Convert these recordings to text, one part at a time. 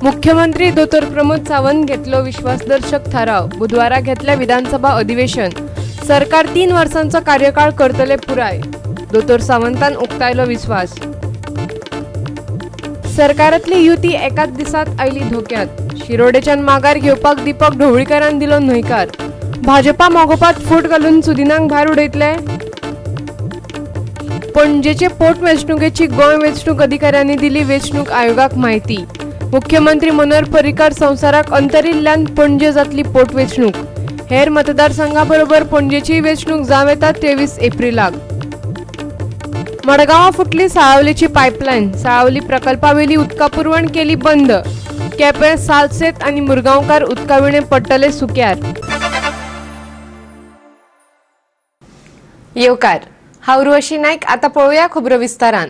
मुख्यमंत्री दोतोर प्रमोद सावंत घेतलो विश्वासदर्शक थाराव. बुधवारा घेतल्या विधानसभा अधिवेशन. सरकार 3 वर्सांचो कार्यकाळ करतले पुराय. दोतोर सावंतान उक्तायलो विस्वास. सरकारांतली युती एकाच दिसात आयली धोक्यात. शिरोडेच्यान माघार घेवपाक दीपक ढवळीकारान दिलो न्हयकार. भाजपा मागोवपात फूट घालून सुदिनांक भायर उडयतले. पणजेचे पोटवेंचणुकेची गोंय वेंचणूक अधिकाऱ्यांनी दिली वेंचणूक आयोगाक म्हायती. मुख्यमंत्री मनोहर पर्रीकार संवसाराक अंतरिल्ल्यान पणजे जातली पोटवेंचणूक. हेर मतदारसंघा बरोबर पणजेची वेंचणूक जावं येता 23 एप्रिलाक. मडगांवां फुटली साळावलीची पायपलायन. साळावली प्रकल्पावेली उदका पुरवण केली बंद. केपें, सालसेत आनी मुरगांवकार उदका विणे पडटले सुक्यार. येवकार, हांव उर्वशी नायक. आतां पळोवया खबरो विस्तारान.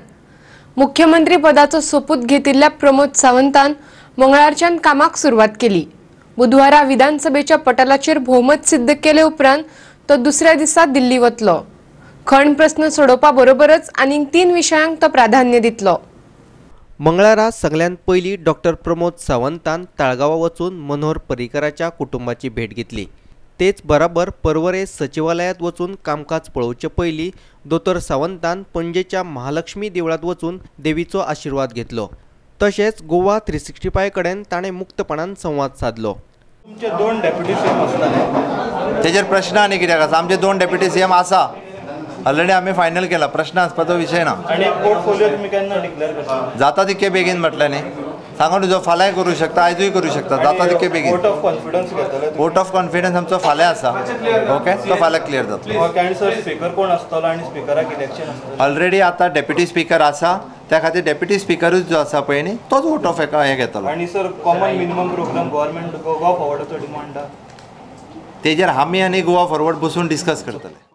मुख्यमंत्री पदाचो सोपूत घेतिल्ल्या प्रमोद सावंतान मंगळारच्यान कामाक सुरवात केली. बुधवारा विधानसभेच्या पटलाचेर भोवमत सिद्ध केले उपरांत तो दुसऱ्या दिसा दिल्ली वतलो. खण प्रस्न सोडोवपा बरोबरच आनीक 3 विशयांक तो प्राधान्य दितलो. मंगळारा सगळ्यांत पयलीं डॉक्टर प्रमोद सावंतान ताळगांवां वचून मनोहर पर्रीकाराच्या कुटुंबाची भेट घेतली. तेच बराबर पर्वरे सचिवालयांत वचून कामकाज पळोवचे पयलीं दोतोर सावंतान पणजेच्या महालक्ष्मी देवळांत वचून देवीचो आशिर्वाद घेतलो. तशेंच गोवा 365 कडेन ताणें मुक्तपणान संवाद सादलो. तुमचे 2 डेप्युटी सीएम आसतले, तेजेर प्रश्न आनी कित्याक आसा? आमचे 2 डेप्युटी सीएम आसा, ऑलरेडी आमी फायनल केला, प्रश्न आसपाचो विशय ना. आनी पोर्टफोलियो तुमी केन्ना डिक्लेअर करता? जाता तितके बेगीन म्हटलें न्ही, सांगून तुजो फाल्यांय करूं शकता, आयजूय करूं शकता, जाता तितके बेगीन. वोट ऑफ कॉन्फिडन्स घेतले? वोट ऑफ कॉन्फिडन्स आमचो फाल्यां आसा, ओके, तो फाल्यां क्लियर जातलो. ओके. सर, स्पीकर कोण आसतलो आनी स्पिकराक इलेक्शन आसतलें? ऑलरेडी आतां डेप्युटी स्पीकर आसा, त्या खातीर डेप्युटी स्पिकरूच जो आसा पळय न्ही तोच वोट ऑफ हें घेतलो. आनी sir, common minimum programme government Goa फॉरवर्डाचो demand आसा, तेजेर आमी आनी गोवा फॉरवर्ड बसून डिस्कस करतले.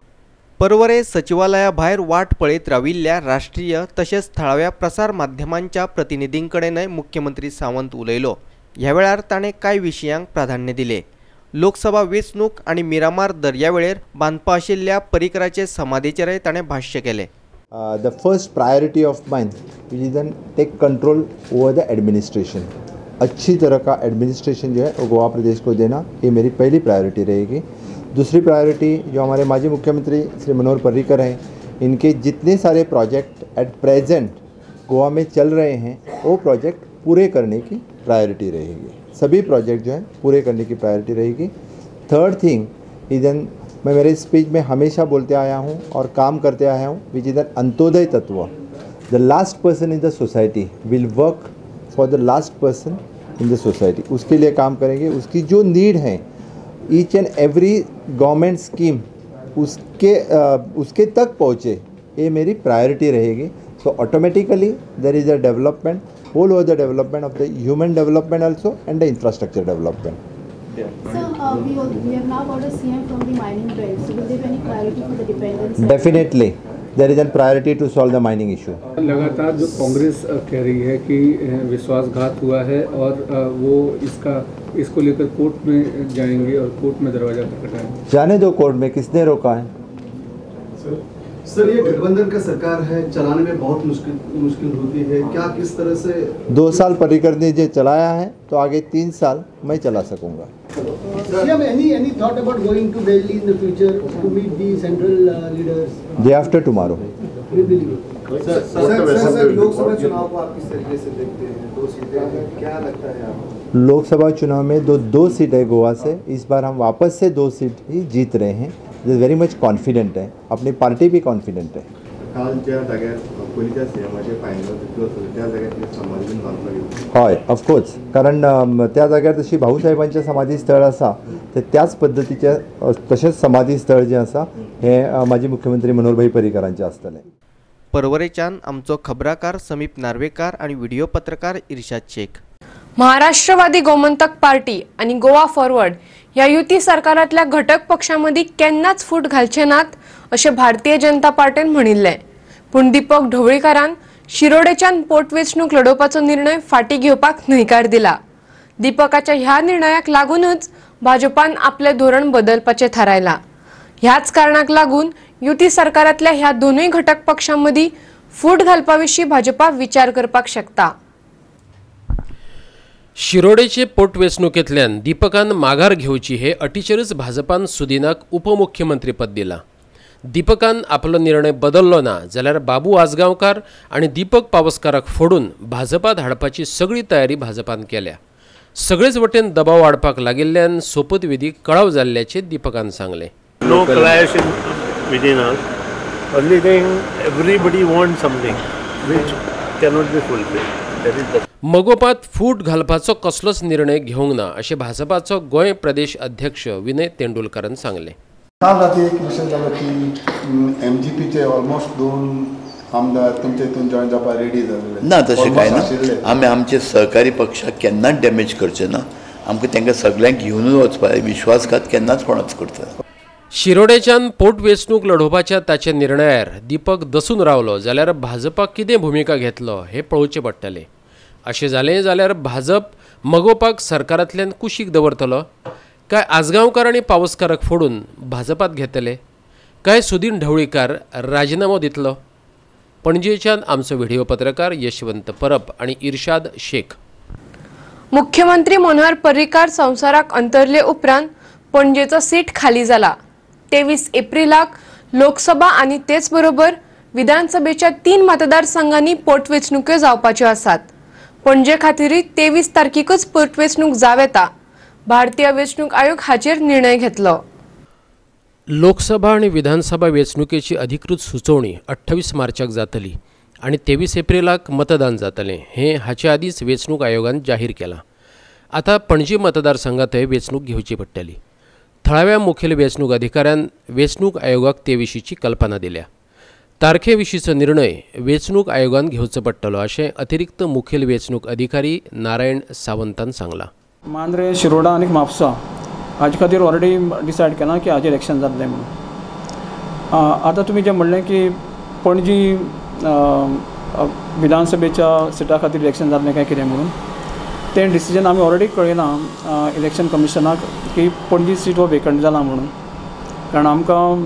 पर्वरे सचिवालया भायर वाट पळयत राविल्ल्या राष्ट्रीय तशेंच थळाव्या प्रसार माध्यमांच्या प्रतिनिधीं कडेनय मुख्यमंत्री सावंत उलयलो. ह्या वेळार ताणें कांय विशयांक प्राधान्य दिलें. लोकसभा वेंचणूक आनी मिरामार दर्यावेळेर बांदपा आशिल्ल्या पर्रीकराचे समाधीचेरय ताणें भाश्य केलें. The first priority of mine which is then take control over the administration. अच्छी तरह का एडमिनिस्ट्रेशन जो है वो गोवा प्रदेश को देना, ये मेरी पहली प्रायोरिटी रहेगी. दूसरी प्रायोरिटी जो हमारे माजी मुख्यमंत्री श्री मनोहर पर्रिकर हैं, इनके जितने सारे प्रोजेक्ट एट प्रेजेंट गोवा में चल रहे हैं वो प्रोजेक्ट पूरे करने की प्रायोरिटी रहेगी. सभी प्रोजेक्ट जो हैं पूरे करने की प्रायोरिटी रहेगी. थर्ड थिंग is an, मैं मेरे स्पीच में हमेशा बोलते आया हूँ और काम करते आया हूँ, which is an Antyodaya तत्व. The last person in the society will work for the last person in the society. उसके लिए काम करेंगे, उसकी जो नीड है each and every government scheme उसके तक पहुँचे, ये मेरी प्रायोरिटी रहेगी. So automatically there is a development, whole over the development of the human development also and the infrastructure development. Sir, we have now got a CM from the mining belt. So will there be any priority for the dependence? Definitely, there is a priority to solve the mining issue. लगातार जो कांग्रेस कह रही है कि विश्वासघात हुआ है और वो इसको लेकर कोर्ट में जाएंगे और कोर्ट में दरवाजा खटखटाएंगे. जाने दो कोर्ट में, किसने रोका है? सर, ये गठबंधन का सरकार है, चलाने में बहुत मुश्किल होती है, क्या किस तरह से? 2 साल पर्रिकर ने जो चलाया है तो आगे 3 साल मैं चला सकूंगा. CM, any thought about going to Delhi in the future to meet the central leaders? Day after tomorrow. Sir, Lok Sabha चुनाव को आप किस तरीके से देखते हैं? 2 सीटें हैं, क्या लगता है आपको? लोकसभा चुनाव में दो सीट है गोवा से, इस बार हम वापस से 2 सीट ही जीत रहे हैं. वेरी मच कॉन्फिडेंट है, अपनी पार्टी भी कॉन्फिडेंट है. काल ज्या जाग्यार पयलींच्या सीएमाचे फायनल त्या जाग्यार समाधी बांदपाक? हय, ऑफकोर्स, कारण त्या जाग्यार तशी भाऊसाहेबांचें समाधी स्थळ आसा, ते त्याच पद्दतीचें तशेंच समाधी स्थळ जें आसा हें माजी मुख्यमंत्री मनोहरभाई पर्रीकरांचें आसतलें. पर्वरेच्यान आमचो खबराकार समीप नार्वेकार आनी व्हिडिओ पत्रकार इर्शाद शेख. महाराष्ट्रवादी गोमंतक पार्टी आनी गोवा फॉरवर्ड ह्या युती सरकारांतल्या घटक पक्षांमदीं केन्नाच फूट घालचे नात अशें भारतीय जनता पार्टीन म्हणिल्लें. पूण दीपक ढवळीकारान शिरोडेच्यान पोटवेंचणूक लढोवपाचो निर्णय फाटीं घेवपाक न्हयकार दिला. दीपकाच्या ह्या निर्णयाक लागूनच भाजपान आपलें धोरण बदलपाचें थारायलां. ह्याच कारणाक लागून युती सरकारांतल्या ह्या दोनूय घटक पक्षांमदीं फूट घालपा विशीं भाजपा विचार करपाक शकता. शिरोडेचे पोटवेंचणुकेंतल्यान दीपकान माघार घेवची हे अटीचेरच भाजपान सुदिनाक उपमुख्यमंत्रीपद दिलां. दीपकान आपलो निर्णय बदल्लो ना जाल्यार बाबू आजगांवकार आनी दीपक पावसकाराक फोडून भाजपात हाडपाची सगळी तयारी भाजपान केल्या. सगळेच वटेन दबाव वाडपाक लागिल्ल्यान सोपतविधीक कळाव जाल्ल्याचें दीपकान सांगलें. No clash within us. Only thing, everybody wants something which cannot be fulfilled. That is the. मगोपात फूट घालपाचो कसलोच निर्णय घेवंक ना अशें भाजपाचो गोंय प्रदेश अध्यक्ष विनय तेंडुलकारान सांगलें. काल राती एक विशय जालो की एमजीपीचे ऑलमोस्ट 2 आमदार तुमचे हितून जॉयन जावपाक रेडी जाल्ले. ना, तशें कांय ना. आमी आमचे सहकारी पक्षाक केन्नाच डॅमेज करचे ना. आमकां तांकां सगळ्यांक घेवनूच वचपाक, विश्वासघात केन्नाच कोणाच करता. शिरोडेच्यान पोटवेंचणूक लढोवपाच्या ताच्या निर्णयार दीपक दसून रावलो जाल्यार भाजपा कितें भुमिका घेतलो हें पळोवचें पडटलें. अशें जालें जाल्यार भाजप मगोपाक सरकारांतल्यान कुशीक दवरतलो काय आजगांवकार आनी पावसकाराक फोडून भाजपात घेतले काय सुदीन ढवळीकार राजिनामो दितलो? पणजेच्यान आमचो व्हिडिओ पत्रकार यशवंत परब आनी इर्शाद शेख. मुख्यमंत्री मनोहर पर्रीकार संवसाराक अंतरले उपरांत पणजेचो सीट खाली जाला. 23 एप्रिलाक लोकसभा आनी तेच बरोबर विधानसभेच्या 3 मतदारसंघांनी पोटवेंचणुक्यो जावपाच्यो आसात. पणजे खातीरूय 23 तारखेकच पोटवेंचणूक जावं येता. भारतीय वेंचणूक आयोग हाचेर निर्णय घेतलो. लोकसभा आनी विधानसभा वेंचणुकेची अधिकृत सुचोवणी 28 मार्चाक जातली आनी 23 एप्रिलाक मतदान जातलें हें हाचे आदींच वेंचणूक आयोगान जाहीर केलां. आतां पणजी मतदारसंघांतय वेंचणूक घेवची पडटली. थळाव्या मुखेल वेंचणूक अधिकाऱ्यान वेंचणूक आयोगाक ते विशींची कल्पना दिल्या. तारखे विशींचो निर्णय वेंचणूक आयोगान घेवचो पडटलो अशें अतिरिक्त मुखेल वेंचणूक अधिकारी नारायण सावंतान सांगलां. मांद्रे, शिरोडा आनी म्हापसा हाजे खातीर ऑलरेडी डिसायड केलां की हाजेर इलेक्शन जातलें म्हणून. आतां तुमी जें म्हणलें की पणजी विधानसभेच्या सिटा खातीर इलेक्शन जातलें काय कितें म्हणून, तें डिसिजन आमी ऑलरेडी कळयलां इलेक्शन कमिशनाक की पणजी सीट हो वेकंट जाला म्हणून. कारण आमकां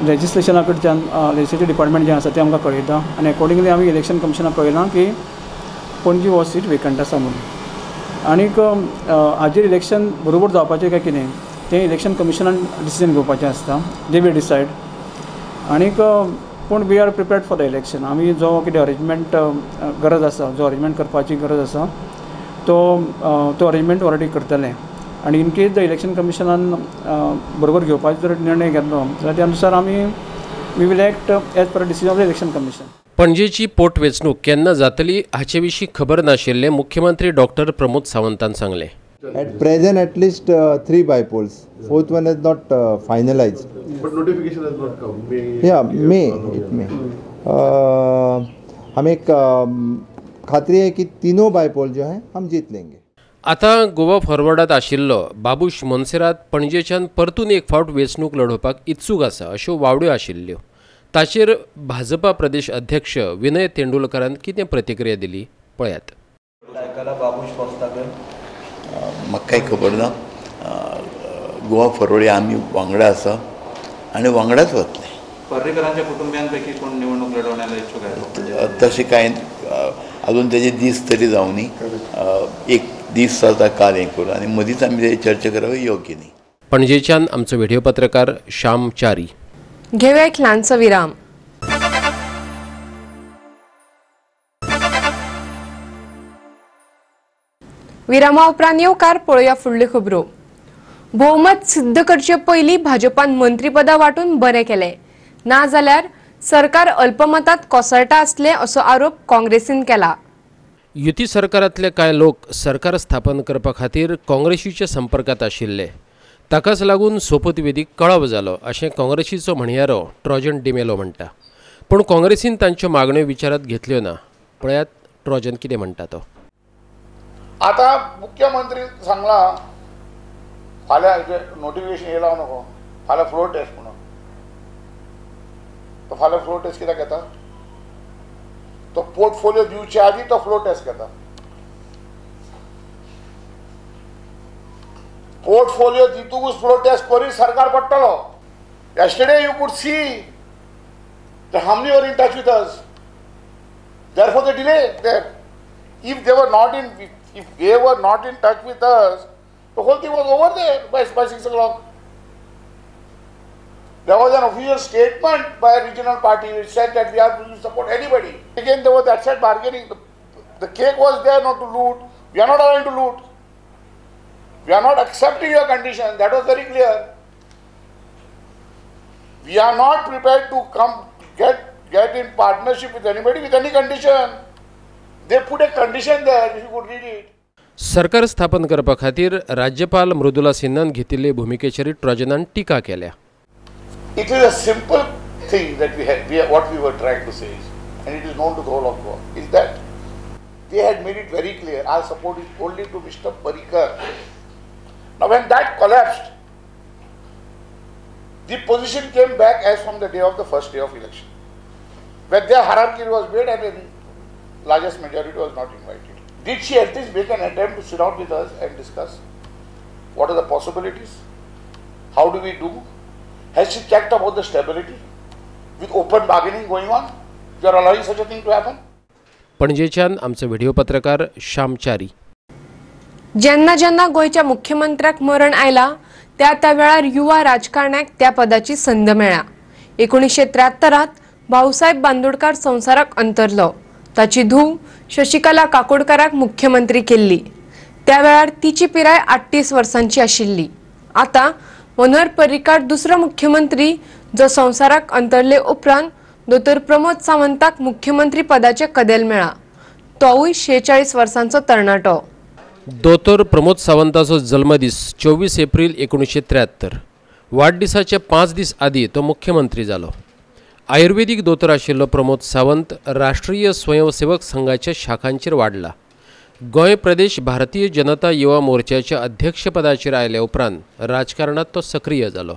लेजिस्लेशना कडच्यान लेजिस्लेटीव डिपार्टमेंट जें आसा तें आमकां कळयता आनी एकॉर्डिंगली आमी इलेक्शन कमिशनाक कळयलां की पणजी हो सीट वेकंट आसा म्हणून. आनीक हाजेर इलेक्शन बरोबर जावपाचें काय कितें तें इलेक्शन कमिशनान डिसिजन घेवपाचें आसता, they will decide. आनीक पूण we are prepared for the election. आमी जो कितें अरेंजमेंट गरज आसा, जो अरेंजमेंट करपाची गरज आसा तो तो अरेंजमेंट ऑलरेडी करतले. आनी इन केस the election कमिशनान बरोबर घेवपाचो जर निर्णय घेतलो जाल्यार त्या अनुसार आमी we will act as per decision of the election commission. पणजेची पोटवेंचणूक केन्ना जातली हाचे विशीं खबर नाशिल्लें मुख्यमंत्री डॉक्टर प्रमोद सावंतान सांगलें. At present, at least 3 bypolls. Fourth one is not finalized. But notification has not come. May. Yeah, may it may. हमें एक खात्री है कि तीनों बायपोल जो है हम जीत लेंगे. आतां गोवा फॉरवर्डात आशिल्लो बाबूश मोन्सेरात पणजेच्यान परतून एक फावट वेंचणूक लढोवपाक इत्सूक आसा अश्यो वावड्यो आशिल्ल्यो. ताचेर भाजपा प्रदेश अध्यक्ष विनय तेंडुलकरान कितें प्रतिक्रिया दिली पळयात. म्हाका कांय खबर ना. गोवा फॉरवर्ड आमी वांगडा आसा आनी वांगडाच वतले. पर्रीकरांच्या कुटुंबियांपैकी कोण निवडणूक लढवण्याला इच्छुक आहे? तशें कांय अजून तेजे दीस तरी जावनी. एक दीस जाता काल हें करून आनी मदींच आमी चर्चा करप योग्य न्ही. पणजेच्यान आमचो व्हिडिओ पत्रकार श्याम च्यारी. घेऊया एक ल्हानसो विराम. विरामा उपरांत येवकार पळोवया फुडल्यो खबरो. भोवमत सिद्ध करचे पयलीं भाजपान मंत्रीपदां वांटून बरें केलें, नाजाल्यार सरकार अल्पमतात कोसळटा आसलें असो आरोप काँग्रेसीन केला. युती सरकारांतले कांय लोक सरकार स्थापन करपा खातीर काँग्रेसीच्या संपर्कांत आशिल्ले, ताकाच लागून सोपतविधीक कळाव जालो अशें काँग्रेसीचो म्हणयारो ट्रॉजन डिमेलो म्हणटा. पूण काँग्रेसीन तांच्यो मागण्यो विचारांत घेतल्यो ना. पळयात ट्रॉजन कितें म्हणटा तो. आतां मुख्यमंत्री सांगला फाल्यां नोटिफिकेशन येयला नको, फाल्यां फ्लोर टेस्ट म्हणून. तो फाल्यां फ्लोर टेस्ट कित्याक घेता? तो पोर्टफोलियो दिवचे आदी तो फ्लोर टेस्ट घेता. पोर्टफोलियो दितकूच फ्लोर टेस्ट करीत सरकार पडटलो. Yesterday you could see the how many were in touch with us, therefore the delay there. If they were not in, if they were not in touch with us, the whole thing was over there by 6 o'clock. There was an official statement by a regional party which said that we are going to support anybody. Again, there was that said bargaining. The cake was there not to loot. We are not allowing to loot. We are not accepting your condition. That was very clear. We are not prepared to come get in partnership with anybody with any condition. They put a condition there, if you could read it. सरकार स्थापन करपा खातीर राज्यपाल मृदुला सिन्हान घेतिल्ले भुमिकेचेर ट्रॉजनान टिका केल्या. It is a simple thing that what we were trying to say is, and it is known to the whole of Goa, is that they had made it very clear, our support is only to Mr. Parrikar. Now when that collapsed, the position came back as from the day of the first day of election, where their haramgiri was made and the largest majority was not invited. Did she at least make an attempt to sit down with us and discuss what are the possibilities? How do we do? Has she checked about the stability? With open bargaining going on, you are allowing such a thing to happen? पणजेच्यान आमचे video पत्रकार श्यामचारी. जेन्ना जेन्ना गोंयच्या मुख्यमंत्र्याक मरण आयला त्या त्या वेळार युवा राजकारण्याक त्या पदाची संद मेळ्ळ्या. 1973 भाऊसाहेब बांदोडकार संवसाराक अंतरलो. ताची धूव शशिकला काकोडकाराक मुख्यमंत्री केल्ली. त्या वेळार तिची पिराय 38 वर्सांची आशिल्ली. आतां मनोहर पर्रीकार दुसरो मुख्यमंत्री जो संवसाराक अंतरले उपरांत दोतोर प्रमोद सावंताक मुख्यमंत्री पदाचे कदेल मेळ्ळा. तोवूय 46 वर्सांचो तरणाटो. दोतोर प्रमोद सावंताचो जल्मदीस 24 एप्रिल 1973. वाडदिसाचे 5 दीस आदी तो मुख्यमंत्री जालो. आयुर्वेदीक दोतोर आशिल्लो प्रमोद सावंत राष्ट्रीय स्वयंसेवक संघाच्या शाखांचेर वाडला. गोंय प्रदेश भारतीय जनता युवा मोर्चाच्या अध्यक्षपदाचेर आयल्या उपरांत राजकारणात तो सक्रीय जालो.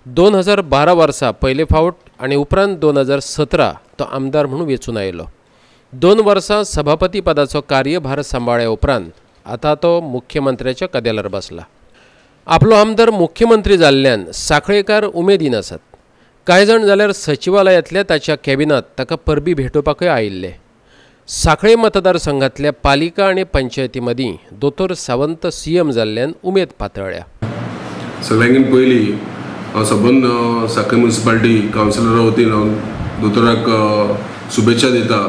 2012 वर्सा पयले फावट आनी उपरांत 2017 तो आमदार म्हणून वेंचून आयलो. 2 वर्सां सभापती पदाचो कार्यभार सांबाळ्या उपरांत आतां तो मुख्यमंत्र्याच्या कदेलार बसला. आपलो आमदार मुख्यमंत्री जाल्ल्यान साखळेकार उमेदीन आसात. कांय जाण जाल्यार सचिवालयांतल्या ताच्या कॅबिनांत ताका परबी भेटोवपाकय आयिल्ले. साखळे मतदारसंघातल्या पालिका आनी पंचायती मदीं दोतोर सावंत सीएम जाल्ल्यान उमेद पातळ्ळ्या. सगळ्यांकीन पयलीं हांव सबंद साखळे म्युनिसिपालिटी कावन्सिलरा वतीन हांव दोतोराक शुभेच्छा दिता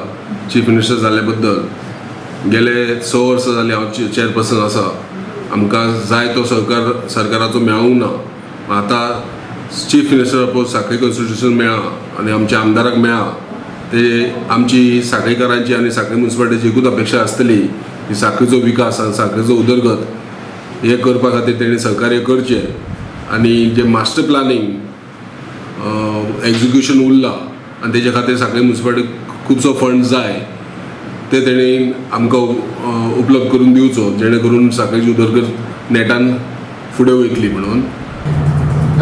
चीफ मिनिस्टर जाल्ल्या बद्दल. गेले 6 वर्सां जालीं हांव चेअरपर्सन आसा. आमकां जाय तो सहकार सरकाराचो मेळूंक ना. आतां चीफ मिनिस्टर पळय साखळे कॉन्स्टिट्युशन मेळ्ळां आनी आमच्या आमदाराक मेळ्ळां. ते आमची साखळेकारांची आनी साखळे म्युनिसिपालिटीची एकूच अपेक्षा आसतली की साखळेचो विकास आनी साखळेचो उदरगत हे करपा खातीर तेणी सहकार्य करचें आनी जे मास्टर प्लॅनिंग एक्जिक्युशन उरलां आनी तेजे खातीर साखळे म्युनिसिपालिटीक खुबसो फंड जाय ते तेणी आमकां उपलब्ध करून दिवचो, जेणे करून साखळेची उदरगत नेटान फुडें वयतली. म्हणून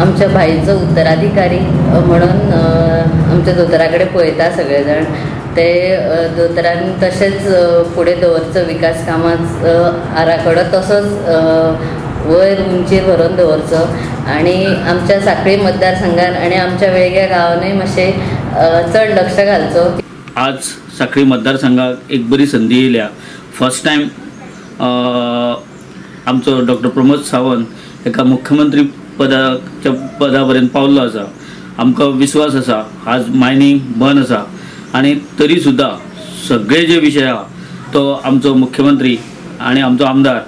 आमच्या भाईचो उत्तराधिकारी म्हणून आमच्या दोतोरा कडेन पळयता सगळे जाण. ते दोतोरान तशेंच फुडें दवरचो विकास कामां आराखडो तसोच वयर उंचेर व्हरून दवरचो आनी आमच्या साखळी मतदारसंघान आनी आमच्या वेळग्या गांवानूय मातशें चड लक्ष घालचो. आज साखळी मतदारसंघाक एक बरी संदी येयल्या. फर्स्ट टायम आमचो डॉक्टर प्रमोद सावंत एका मुख्यमंत्री पदाच्या पदा पर्यंत पावल्लो आसा. आमकां विश्वास आसा आज मायनींग बंद आसा आनी तरी सुद्दां सगळे जे विशय आहा तो आमचो मुख्यमंत्री आनी आमचो आमदार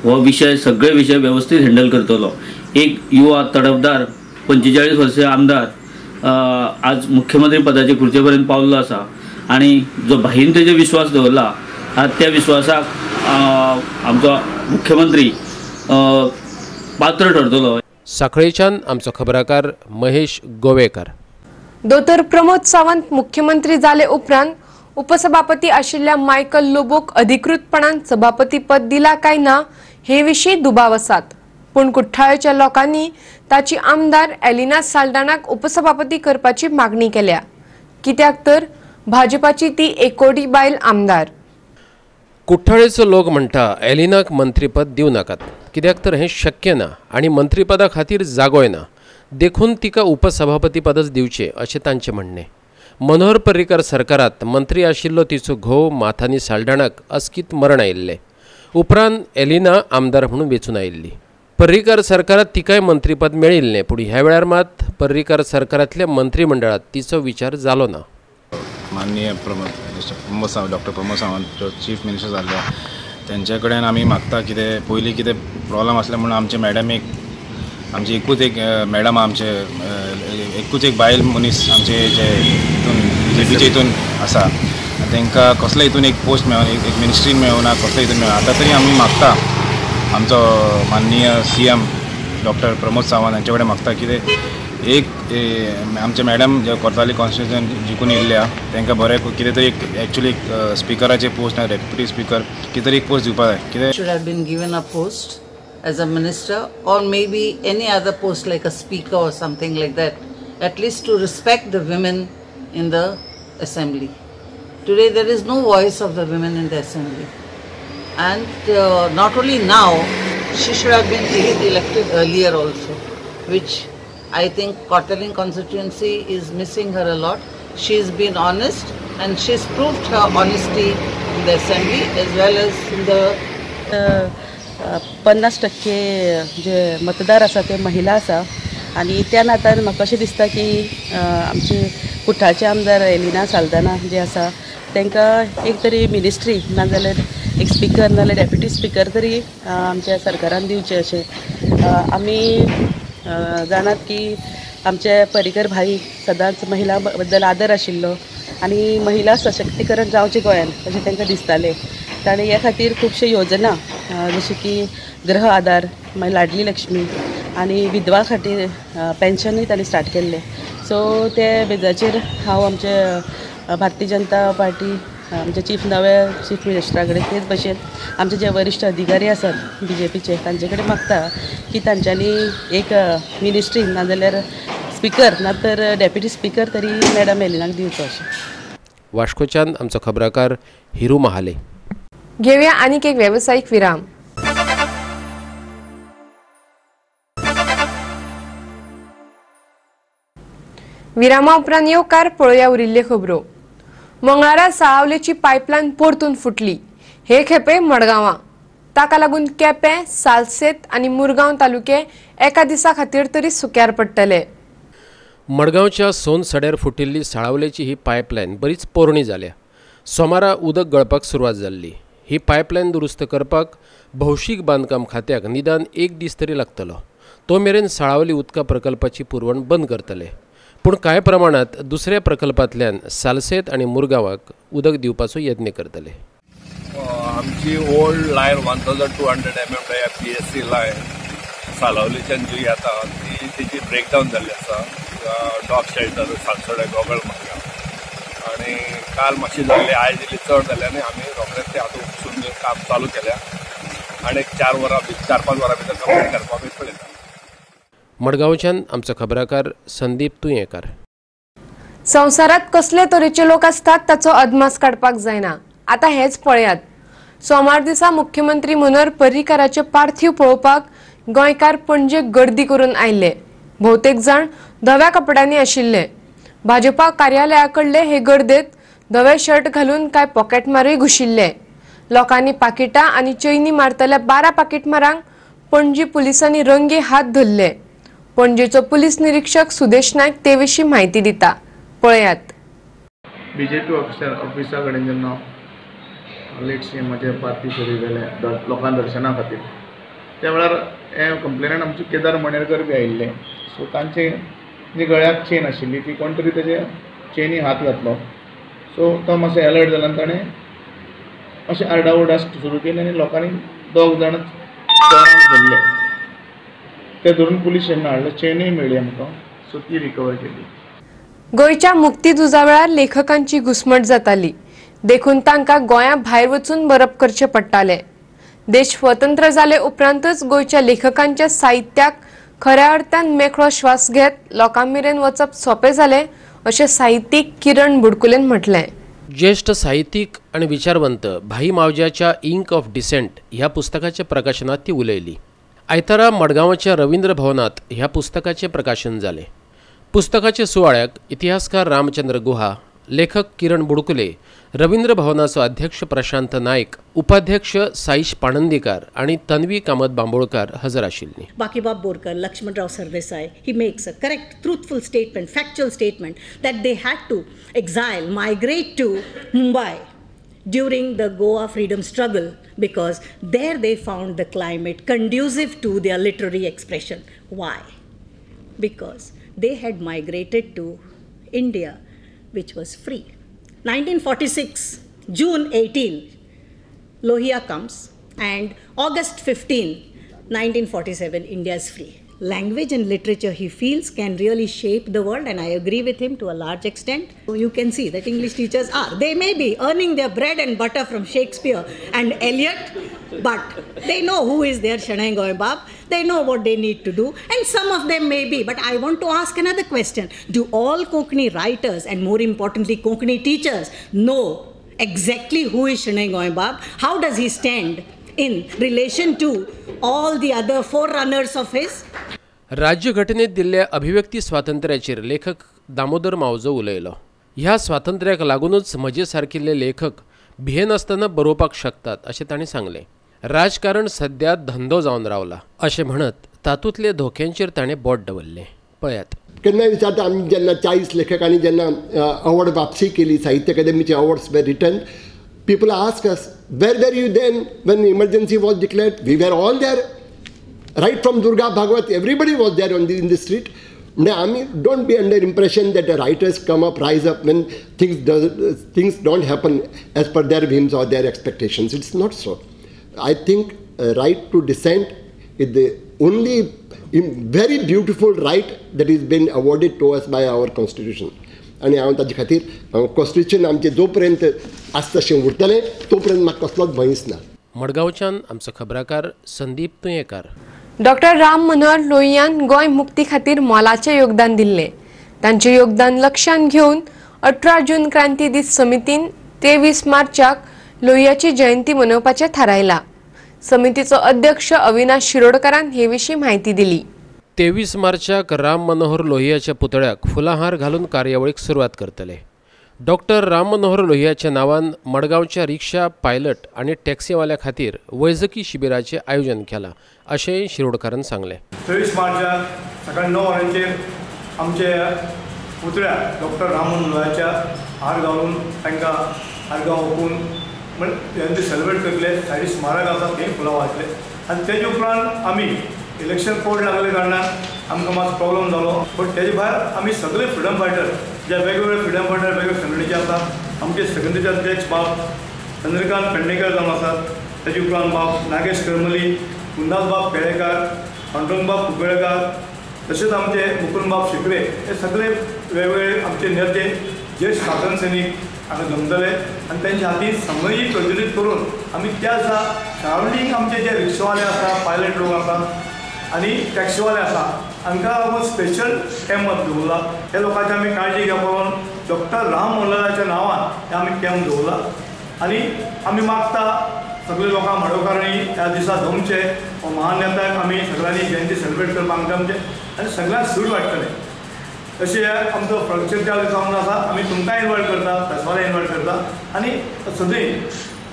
हो विशय सगळे विशय वेवस्थीत हँडल करतलो. एक युवा तडफदार 45 वर्सां आमदार आज मुख्यमंत्री पदाचे खुर्चे पर्यंत पावल्लो आसा आनी जो भाईन तेजेर विश्वास दवरला आज त्या विश्वासाक आमचो मुख्यमंत्री पात्र ठरतलो. साखळेच्यान आमचो खबराकार महेश गोवेकर. दोतोर प्रमोद सावंत मुख्यमंत्री जाले उपरांत उपसभापती आशिल्ल्या मायकल लोबोक अधिकृतपणान सभापती पद दिला काय ना हे विशीं दुबाव आसात. पूण कुठ्ठाळेच्या लोकांनी ताची आमदार एलिना साल्डानाक उपसभापती करपाची मागणी केल्या. कित्याक तर भाजपाची ती एकोडी बायल आमदार. कुठ्ठाळेचो लोक म्हणटा एलिनाक मंत्रीपद दिवं नाकात, कित्याक तर हें शक्य ना आनी मंत्रीपदा खातीर जागोय ना, देखून तिका उपसभापती पदच दिवचें अशें तांचें म्हणणें. मनोहर पर्रीकर सरकारात मंत्री आशिल्लो तिचो घोव माथानी साल्डाणाक अचकीत मरण आयिल्लें. उपरांत एलिना आमदार म्हणून वेंचून आयिल्ली. पर्रीकर सरकारात तिकाय मंत्रीपद मेळिल्लें, पूण ह्या वेळार मात पर्रीकर सरकारांतल्या मंत्रिमंडळात तिचो विचार जालो ना. माननीय प्रमोद सावंत, डॉक्टर प्रमोद सावंत जो चीफ मिनिस्टर जाल्ले तेंचे कडेन आमी मागता कितें पयलीं कितें प्रॉब्लम आसलें म्हणून आमचे मॅडमीक, आमची एकूच एक मॅडम, आमचे एकूच एक बायल मनीस आमचे जे हितून बीजेपीचे हितून आसा, तांकां कसले हितून एक पोस्ट मेळना, एक मिनिस्ट्रीन मेळना, कसले हितून मेळना. आतां तरी आमी मागता आमचो माननीय सीएम डॉक्टर प्रमोद सावंत हांचे कडेन मागता कितें एक आमचे मॅडम जे कोर्ताली कॉन्स्टिट्युएन्सी जिखून येयल्ल्या तांकां बरें कितें तरी एक एक्चुअली एक स्पिकराचे पोस्ट ना डेप्युटी स्पिकर कितें तरी एक पोस्ट दिवपाक जाय. कितें should have been given a post as a minister or maybe any other post like a speaker or something like that, at least to respect the women in the assembly. Today there is no voice of the women in the assembly, and not only now, she should have been elected earlier also, which I think Cortalim constituency is missing her a lot. She's been honest and she's proved her honesty in the assembly as well as in the 50% जे मतदार आसा ते महिला आसा आनी त्या नात्यान म्हाका अशें दिसता की आमचे कुठाचे आमदार एलिना साल्दाना जे आसा तांकां एक तरी मिनिस्ट्री नाजाल्यार एक स्पिकर नाजाल्यार डेप्युटी स्पिकर तरी आमच्या सरकारान दिवचें अशें. आमी जाणात की आमचे पर्रीकर भाई सदांच महिला बद्दल आदर आशिल्लो आनी महिला सशक्तीकरण जावचें गोंयान अशें तांकां दिसतालें. ताणें हे खातीर खुबश्यो योजना जशें की गृह आधार, मागीर लाडली लक्ष्मी आनी विधवा खातीर पेन्शनूय ताणें स्टार्ट केल्लें. सो ते बेजाचेर हांव आमचे भारतीय जनता पार्टी आमचे नवे चीफ मिनिस्टरा कडेन तेच भशेन आमचे जे वरिश्ठ अधिकारी आसात बीजेपीचे तांचे कडेन मागता की तांच्यांनी एक मिनिस्ट्री नाजाल्यार स्पिकर ना तर डेप्युटी स्पिकर तरी मॅडम एलिनाक दिवचो अशें. वास्कोच्यान आमचो खबराकार हिरू महाले. घेवया आनीक एक वेवसायीक विराम. विरामा उपरांत येवकार पळोवया उरिल्ल्यो खबरो. मंगळारा साळावलेची पायपलायन परतून फुटली. हे खेपे मडगांवां. ताका लागून केपें, सालसेत आनी मुरगांव तालुके एका दिसा खातीर तरी सुक्यार पडटले. मडगांवच्या सोनसड्यार फुटिल्ली साळावलेची ही पायपलायन बरीच पोरणी जाल्या. सोमारा उदक गळपाक सुरवात जाल्ली. ही पायपलायन दुरुस्त करपाक भौशीक बांदकाम खात्याक निदान एक दीस तरी लागतलो. तो मेरेन साळावली उदका प्रकल्पाची पुरवण बंद करतले. पूण कांय प्रमाणात दुसऱ्या प्रकल्पांतल्यान सालसेत आनी मुरगांवाक उदक दिवपाचो यत्न करतले. आमची old line 1200 mm PSC line सालावलीच्यान जी येता ती तेजी ब्रेकडावन जाल्ली आसा. डॉग शेल्टर सालसोडे गोगळ मार्गार आनी काल मातशी जाल्ली, आयज इल्ली चड जाल्ली आनी आमी रोखडेच ते आतां उपसून काम चालू केल्या आनी 4 वरां 4-5 वरां भितर कंप्लीट करपाक आमी पळयता. मडगांवच्यान आमचो खबराकार संदीप तुयेंकार. संवसारात कसले तरेचे लोक आसतात ताचो अदमास काडपाक जायना. आतां हेच पळयात. सोमार दिसा मुख्यमंत्री मनोहर पर्रीकाराचे पार्थिव पळोवपाक गोंयकार पणजे गर्दी करून आयिल्ले. भोवतेक जाण धव्या कपड्यांनी आशिल्ले. भाजपा कार्यालया कडले हे गर्देत धवे शर्ट घालून कांय पॉकेटमारूय घुशिल्ले. लोकांनी पाकिटां आनी चैनी मारतल्या 12 पाकिटमारांक पणजी पुलिसांनी रंगे हात धरले. पणजेचो पुलीस निरीक्षक सुदेश नायक ते विशीं म्हायती दिता. पळयात. बीजेपी ऑफिसा कडेन जेन्ना लेट सीएमाचें पार्थिव शरीर गेलें लोकां दर्शना खातीर त्या वेळार हे कंप्लेनंट आमचे केदार मणेरकर बी आयिल्ले. सो तांचे जी गळ्याक चेन आशिल्ली ती कोण तरी तेजे चेनी हात घातलो. सो तो मातसो एलर्ट जालो आनी ताणें अशें आरडाओरडा सुरू केली आनी लोकांनी 2 जाण धरले. ते धरून पुलीस स्टेशनार हाडले, चेनूय मेळ्ळी आमकां. सो ती रिकवर केली. गोंयच्या मुक्ती झुजा वेळार लेखकांची घुसमट जाताली, देखून तांकां गोंया भायर वचून बरप करचें पडटालें. देश स्वतंत्र जाले उपरांतच गोंयच्या लेखकांच्या साहित्याक खऱ्या अर्थान मेकळो श्वास घेत लोकां मेरेन वचप सोंपें जालें अशें साहित्यीक किरण बुडकुलेन म्हटलें. ज्येष्ठ साहित्यीक आनी विचारवंत भाई मावज्याच्या इंक ऑफ डिसेंट ह्या पुस्तकाच्या प्रकाशनात ती उलयली. आयतारा मडगांवच्या रवींद्र भवनात ह्या पुस्तकाचें प्रकाशन जालें. पुस्तकाच्या सुवाळ्याक इतिहासकार रामचंद्र गुहा, लेखक किरण बुडकुले, रवींद्र भवनाचो अध्यक्ष प्रशांत नायक, उपाध्यक्ष साईश पाणंदीकार आनी तन्वी कामत बांबोळकार हजर आशिल्ली. Bakibab Borkar, Laxmanrao Sardesai, he makes a correct truthful statement, factual statement that they had to exile, migrate to Mumbai during the Goa freedom struggle because there they found the climate conducive to their literary expression. Why? Because they had migrated to India, which was free. 1946, June 18, Lohia comes, and August 15, 1947, India is free. Language and literature, he feels, can really shape the world, and I agree with him to a large extent. You can see that English teachers are, they may be earning their bread and butter from Shakespeare and Eliot, but they know who is their Shenoi Goembab, they know what they need to do, and some of them may be. But I want to ask another question. Do all Konkani writers, and more importantly Konkani teachers, know exactly who is Shenoi Goembab? How does he stand in relation to all the other forerunners of his? राज्यघटनेत दिल्ल्या अभिव्यक्ती स्वातंत्र्याचेर लेखक दामोदर मावजो उलयलो. ह्या स्वातंत्र्याक लागूनच म्हजे सारकिल्ले लेखक भियेनासतना बरोवपाक शकतात अशें ताणें सांगलें. राजकारण सद्या धंदो जावन रावला अशें म्हणत तातूंतले धोक्यांचेर ताणें बोट दवरलें. पळयात. केन्नाय विचारता आमी जेन्ना 40 लेखकांनी जेन्ना अवॉर्ड वापसी केली, साहित्य अकादेमीचे awards were return, people ask us, where were you then when emergency was declared? We were all there. Right from Durga Bhagwat, everybody was there on the, in the street. Now, I mean, don't be under impression that the writers come up, rise up when things don't happen as per their whims or their expectations. It's not so. I think right to dissent is the only very beautiful right that is been awarded to us by our constitution. आनी हांव ताजे खातीर constitution आमचें जो पर्यंत आसता तशें उरतलें तो पर्यंत म्हाका कसलोच भंयच ना. मडगांवच्यान आमचो खबराकार संदीप तुयेंकार. डॉक्टर राम मनोहर लोहियान गोंय मुक्ती खातीर मोलाचें योगदान दिल्लें. तांचें योगदान लक्षांत घेवन 18 जून क्रांती दीस समितीन 23 मार्चाक लोहियाची जयंती मनोवपाचें थारायलां. समितीचो अध्यक्ष अविनाश शिरोडकारान हे विशीं म्हायती दिली. 23 मार्चाक राम मनोहर लोहियाच्या पुतळ्याक फुलांहार घालून कार्यावळीक सुरवात करतले. डॉक्टर राम मनोहर लोहियाच्या नांवान मडगांवच्या रिक्षा पायलट आनी टॅक्सीवाल्या खातीर वैजकी शिबिराचें आयोजन केलां अशें शिरोडकारान सांगलें. 23 मार्चाक सकाळी 9 वरांचेर आमचे पुतळ्याक डॉक्टर राम मनोहर लोहियाच्या हार घालून तांकां आर्गां ओंपून म्हण जयंती सेलिब्रेट करतले. सायडी स्मारक आसा थंय फुलां वाजले आनी तेजे उपरांत आमी इलेक्शन कोड लागले कारणान आमकां मातसो प्रॉब्लम जालो. बट तेजे भायर आमी सगळे फ्रिडम फायटर जे वेगवेगळे फ्रिडम फायटर वेगवेगळे संघटनेचे आसा, आमचे संघटनेचे अध्यक्ष बाब चंद्रकांत पेडणेकर जावन आसात, तेजे उपरांत बाब नागेश करमली, कुंदास बाब केळेकार, पांडुरंग बाब कुंकळेकार, तशेंच आमचे मुकुंद बाब शिकरे, हे सगळे वेगवेगळे आमचे नेते ज्येष्ठ स्वातंत्र्य सैनीक हांगा जमतले आनी तेंच्या हातीन समयी प्रज्वलीत करून आमी त्या दिसा सरावंडींग आमचे जे रिक्षावाले आसा, पायलट लोक आसा आनी टॅक्सीवाले आसा हांकां लागून स्पेशल कॅम्प दवरला. ह्या लोकांची आमी काळजी घेवपा म्हणून डॉक्टर राम मनोहराच्या नांवान हे आमी कॅम्प दवरला आनी आमी मागता सगळे लोकांक मडगांवकारांनी ह्या दिसा जमचे, हो महान नेत्याक आमी सगळ्यांनी जयंती सेलिब्रेट करपाक जमचे आनी सगळ्यांक सूट वाडटले. तशें आमचो फंक्शन त्या दिसा म्हणून आसा. आमी तुमकां इन्वायट करता, प्रेसवाले इन्वायट करता आनी सगळीं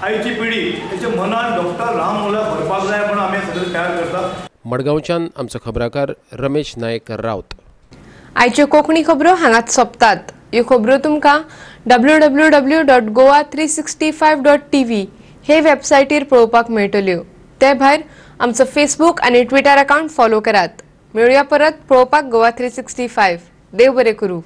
आयची पिढी हेच्या मनान डॉक्टर राम मनोहर भरपाक जाय म्हणून आमी सगळें तयार करता. मडगांवच्यान आमचो खबराकार रमेश नायक रावत. आयच्यो कोंकणी खबरो हांगाच सोंपतात. ह्यो खबरो तुमकां www.goa365.tv हे वेबसायटीर पळोवपाक मेळटल्यो. ते भायर आमचो फेसबूक आनी ट्विटर अकावंट फॉलो करात. मेळुया परत पळोवपाक गोवा 365. देव बरें करूं.